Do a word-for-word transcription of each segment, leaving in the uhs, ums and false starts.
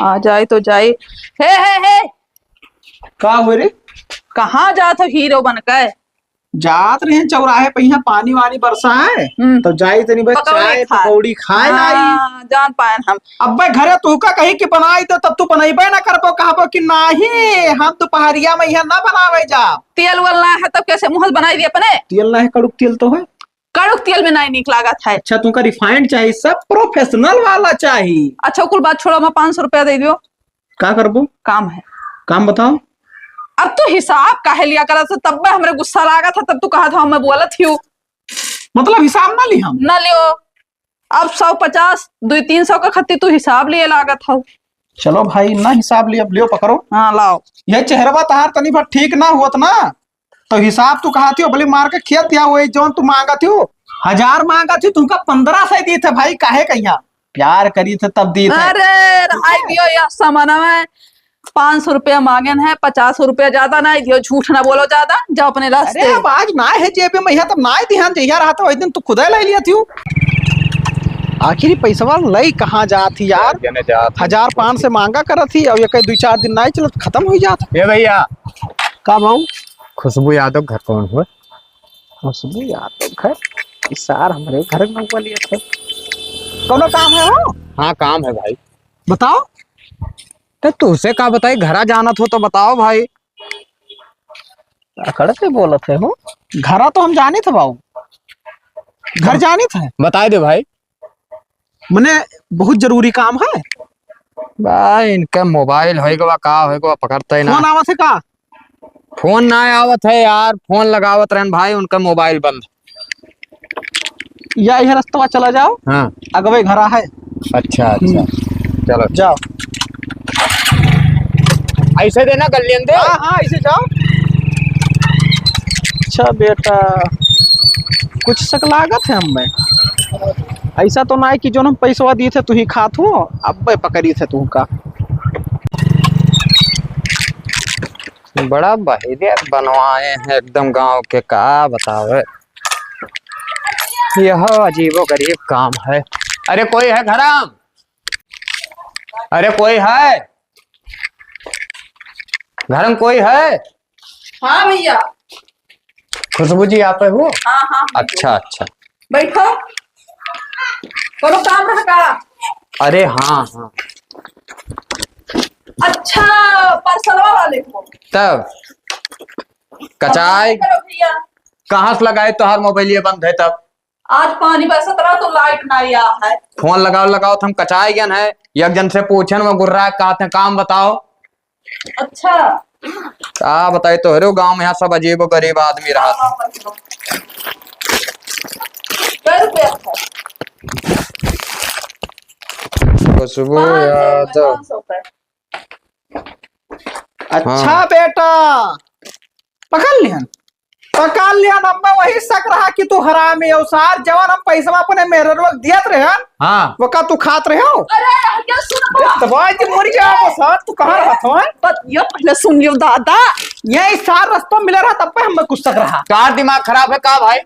आ जाए तो जाए। हे, हे, हे! का हुए रे? कहाँ जात हो हीरो बन के? जात रहे चौराहे पे, यहाँ पानी वानी बरसा है, हम्म। तो जाई तनी बस पकौड़ी चाय खा। पकौड़ी खाए लाई। हाँ, जान पाएन हम। अब्बे घरे तू का कही कि बनाई तो तब तू बनैबे ना करबो, कहबो कि नाही, हम दोपहरिया में यहाँ ना बनावे जा। तेल वेल ना है तब कैसे मुँह बनाई दी अपने? तेल ना है, कड़ुक तेल तो है। कड़ुक तेल में नहीं नीक लागत है। अच्छा, तुमका refined चाहिए, सब professional वाला चाहिए। अच्छा, कुल बात छोड़ो, मैं पाँच सौ रुपया दे दियो। का करबो? काम है। काम बताओ। अब तू हिसाब काहे लिया करत है? तब में हमरे गुस्सा लागत है, तब तू कहत हो, मैं बोलत ही हूँ। मतलब हिसाब ना ली हम? ना लियो। अब सौ पचास, दुई तीन सौ का खत्ती तू हिसाब लिए लागत हो। चलो भाई, ना हिसाब लिए, अब लियो पकड़ो। हाँ, लाओ। यह चेहरवा तहार तनी भर ठीक ना हुअत ना, तो हिसाब तू कहा थियो, भले मार के खेत या वही जौन तू मांगा थियो, हजार मांगा थियो, तुमका पन्द्रह सौ दी थे भाई, काहे कहिया? प्यार करी थे तब दी थे। अरे, रहाई दियो या सामाना में, पाँच सौ रुपया मांगेन है, पचास रुपया ज्यादा ना दियो, झूठ ना बोलो ज्यादा, जाओ अपने रास्ते। अरे, अब आज ना है जेबे में, यहाँ तब ना दिहन, जहिया रहा था, वही दिन तू खुदे ले लिया थियो। आखिर ई पैसवा लई कहाँ जात ही यार? जने जात ही। हजार पाँच से मांगा करत ही, अब ये कई दुई चार दिन ना चलत, खत्म हो जात। ए भैया। का बाबू? खुशबू यादव घर कौन हुआ? खुशबू यादव घर? ई सार हमरे घर में हुआ लिया था। कौनो काम है हो? हाँ, काम है भाई। बताओ। तो तुझसे का बताई, घरा जानत हो तो बताओ भाई। अकड़ के बोलत है हो? घरा तो हम जानित है बाबू। घर जानित है? बताई दे भाई। मने बहुत जरूरी काम है। बा, इनका मोबाइल होई गवा, का होई गवा, पकड़ते ही ना। फोन आवत है का? फोन ना आवत है यार, फोन लगावत रहन भाई, उनका मोबाइल बंद। या इहे रस्तवा चला जाओ। हाँ। अगवे घरा है। अच्छा, अच्छा। हम्म। चलो। जाओ। ऐसे देना, गलियन दे। हाँ, हाँ, ऐसे जाओ। अच्छा बेटा, कुछ शक लागत है हमें। ऐसा तो ना है कि जो हम पैसवा दिए थे, तू ही खात हो, अब पकड़ी थे तू का। बड़ा बहिरे बनवाए हैं एकदम गांव के, का बतावे। यह अजीबो गरीब काम है। अरे कोई है घरम? अरे कोई है? घरम कोई है? हाँ भैया। खुशबू जी आप हो? हाँ, हाँ, हाँ। अच्छा, अच्छा। बैठो। कौनो काम रहा का? अरे हाँ, हाँ। अच्छा, परसलवा वाले को। तब कचाई करो भैया। कहाँ से लगाए तोहार मोबाइल ये बंद है तब? आज पानी बरसत रहा तो लाइट ना आया है। फोन लगाओ, लगाओ, तो हम कचाई गन है। एक जन से पूछन, वो गुर्रा कहते हैं, काम बताओ। अच्छा। का बताई तोहरे गांव में यहाँ सब अजीबो गरीब आदमी रहा। हाँ, हाँ, हाँ। कै रुपया था? खुशबू पाँच सौ यादव। पाँच सौ का। अच्छा हाँ। बेटा, पकड़ लिहन, पकड़ लिहन। अम्मा वही शक रहा कि तू हरामी हो सार, जवन हम पैसवा अपने मेहररुआ के दियत रहन, हाँ। वका तू खात रहे हो। अरे, ये सुन बा। दबाई के मर जाओ सार, तू कहाँ रहत हो? बत-, ये पहले सुन लियो दादा। ये सार रस्ता मिले रहा तब पे हमें कुछ शक रहा। का दिमाग खराब है का भाई?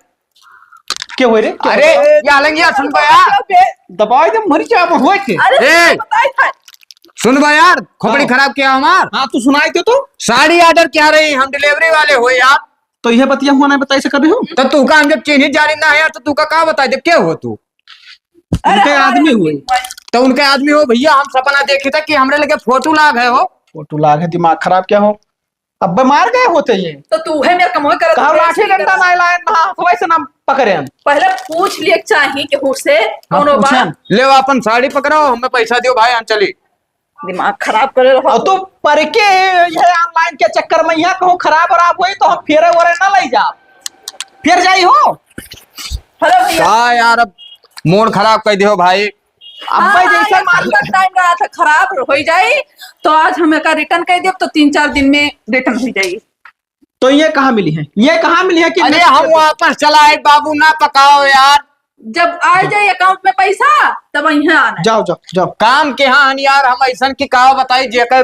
के हुए रे? के अरे, हुए? या लंगिया सुन बा यार। दबाई दे मर जाओ हुए के। अरे, ए! बताई था। सुन बा यार, खोपड़ी हाँ। खराब किया हमार। हाँ, तू सुनाई तो, तो। साड़ी order किया रही, हम delivery वाले हो यार। तो यह बतिया हुआ ना बताई से कभी हो? तो तू का हम जब चीन्ही जानी ना है यार, तो तू का, का बताई दे, के हो तू? अरे उनके हमारे आदमी हुए। तो उनके आदमी हो भैया, हम सपना देखे था कि हमरे लगे फोटो लाग है हो। फोटो लाग है, दिमाग खराब क्या हो? अब बीमार गए होते ये। तो तू है मेरे कमोए करत कहाँ है, लाठी ऐसे डंडा करत। ना लाए, ना हाथ वैसे ना पकड़े हम। पहले पूछ लिए चाही केहू से, हाँ, कौनो बात। पूछन। ले अपन साड़ी पकड़ाओ, हमें पैसा दियो भाई, हम चली। दिमाग खराब करे रहो। और तू पर के ये online के चक्कर में यहाँ कहूँ खराब वराब होई तो हम फेरे वरे ना ले जा। फिर जाई हो। Hello भैया। का यार, अब mood खराब कर दियो भाई। अब हाँ, भाई हाँ, जैसे ये मान खराब time रहा था, खराब हो जाई, तो आज हम एका return कर देब, तो तीन चार दिन में return हो जाई। तो ये कहाँ मिली है? ये कहाँ मिली है कि अरे next हम पे? वापस चला आए बाबू, ना पकाओ यार। जब आ जाए account में पैसा, तब यहाँ आना है। जाओ, जाओ, जाओ। काम के हाँ हन यार, हम ऐसन की का बताई, जेकर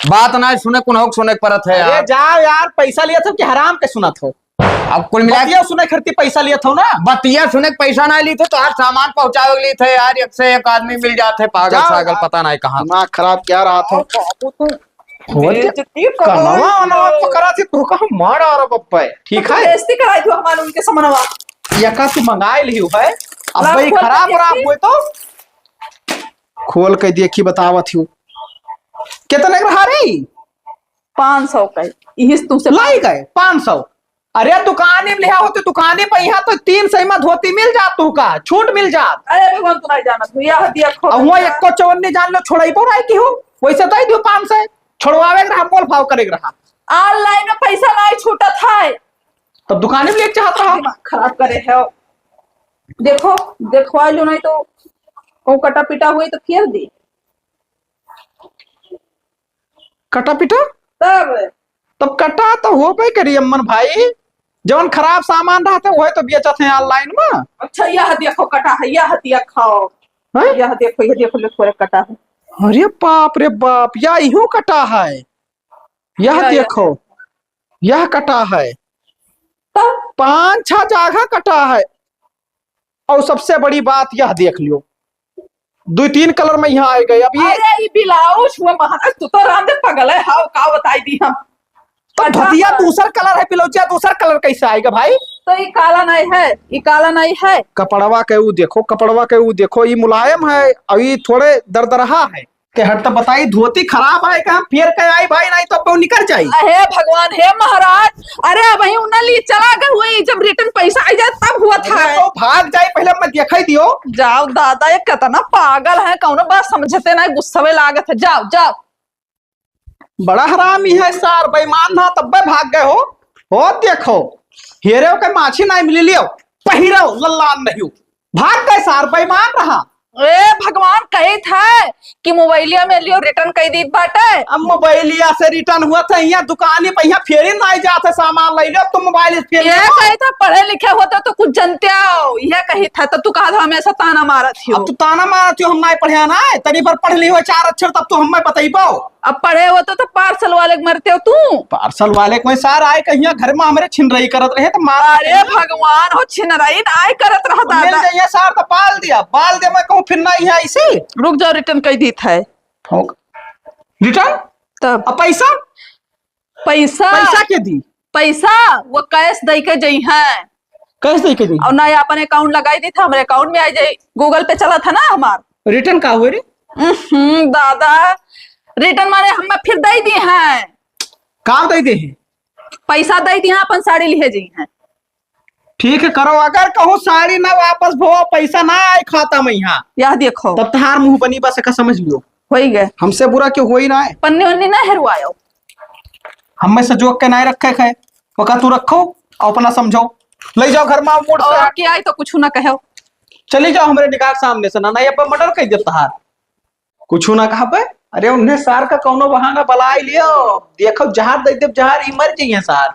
बात ना सुने, कुनहु के सुने के परत है अरे यार। जाओ यार, पैसा लिया था कि हराम के सुनत हो? अब कुल मिला के बतिया सुने खरती पैसा लिया था ना? बतिया सुने के पैसा ना ली थे, तो आज सामान पहुंचावे के लिए थे यार। एक से एक आदमी मिल जाते, पागल जाओ सागल, यार। पता नहीं कहाँ। दिमाग खराब क्या रहा था? बाबू तू हो दे, बेइज्जती करो। कनवा अनवा पकड़ा थी, तू कहाँ मार आ रहा बप्पा है? ठीक है? बेइज्जती कराई तू हमारे उनके समनवा। या का तू मंगाए लियो है? अब लाओ, भाई खोल के खराब देखी। खराब हुए तो खोल के देखी, बतावत हूँ। कितने के रहा रे? पाँच सौ का। इहिस तुमसे लाई गए पाँच सौ। अरे दुकाने में लिया होते, दुकाने पे यहाँ तो तीन सौ में धोती मिल जात तू का, छूट मिल जात। अरे भगवान, तू नहीं जानत हो, यह दिया खो अब हुआ गया। एको चवन्नी जान लो, छोड़ाई पर आई की हो, वैसे दे दियो पाँच सौ, छोड़वावे के रहा, मोल भाव करे के रहा। Online में पैसा नहीं छूटत है। तब दुकाने में लेके चाहत रहा। दिमाग खराब करे है। देखो, देखवा लो नहीं तो कहूँ कटा पिटा हुई तो फेर दी। कटा पिटा? तब? तब कटा तो होबे करी अम्मन भाई, जवन खराब सामान रहते वही तो बेचत हैं online में। अच्छा, यह देखो कटा है, यह देखो। हैं? यह देखो, यह देखो, ले थोड़ा कटा है। अरे बाप रे बाप, या इहो कटा है। यह यह, यह। देखो, यह कटा है। तब? पाँच छह जगह कटा है। और सबसे बड़ी बात यह देख लियो, दो तीन colour में यहाँ आ गए। अब ये अरे, ई blouse हुआ महाराज, तू तो रांधे पगल है, हाव, का बताई दी हम। तो अच्छा, धोतिया हाँ। दूसर colour है, ब्लाउजिया दूसर colour कैसे आएगा भाई? तो ई काला नहीं है, ई काला नहीं है। कपड़वा के ऊ देखो, कपड़वा के ऊ देखो, ई मुलायम है, और ई थोड़े दरदरहा है। के हट तो बताई, धोती खराब आए का, फेर के आई भाई, नहीं तो अब निकल जाई। हे भगवान, हे महाराज, अरे अब वही उन्हें लिए चला गए हुए, जब return पैसा आ जाए तब हुआ था। अरे तो भाग जाए, पहले मैं दिखाई दियो। जाओ दादा, ये कितना पागल है, कौनो बात समझते ना, गुस्सवे लागत है। जाओ, जाओ। बड़ा हरामी है सार, बेईमान ना तब्बे भाग गए हो। हो देखो, हेरे के माछी नहीं मिली लियो, पहिरो लल्लान नहीं हो। भाग गए सार, बेईमान रहा। ए भगवान, कही था कि मोबाइलिया में लियो, return कई दीत बाटे। अब मोबाइलिया से return हुआ था, यहाँ दुकानी पे यहाँ फेरी नहीं जात है, सामान ले लियो, तुम मोबाइल से फेरी ये लो। कही था, पढ़े लिखे होते तो कुछ जनते आओ, यह कही था, तो तू कहा था हमेशा ताना मारत हो। अब तू ताना मारत हो, हम नहीं पढ़े ना है, तनी भर पढ़ ली हो चार अक्षर, तब तो हमें बतैबो। अब पढ़े होते तो parcel वाले के मरते हो तू। Parcel वाले कोई सार आए कहिया घर में हमरे छिनरई करत रहे तो मार अरे भगवान हो, छिनरई नाय करत रहा मिल दादा। जाइए सार तो बाल दिया, बाल दे मैं कहूँ फिर नहीं है इसे। रुक जाओ, return कई दीत है। ठोक। Return? तब? अब पैसा? पैसा? पैसा के दी? पैसा वो cash दई के जई हैं। Cash दई के जई? और ना अपन account लगाई दी था, हमरे account में आ जाई, Google Pay चला था ना हमार। Return का हुए रे? उहुं, दादा, return माने हम फिर दई दी हैं। का दई दे हैं? पैसा दई दी हैं, अपन साड़ी लिहे जी हैं। ठीक है, करो, अगर कहूँ साड़ी ना वापस भो, पैसा ना आए खाता में यहाँ, यह देखो। तब तहार मुंह बनी बस, एका समझ लियो। होई गए। हमसे बुरा क्यों होई ना है? पन्नी वन्नी ना हेरवायो। हमें से जोक के ना रखे है, ओका तू रखो और अपना समझो, ले जाओ घर में मूड से। और के आई तो कुछ ना कहो। चली जाओ हमरे निगाह के सामने से ना, नहीं अब murder कर देब तहार। कुछ ना कहा पे। अरे उन्हें सार का कौनो बहाना बलाई लियो, देखो जहर दे देब, जहर ही मर जाइए सार।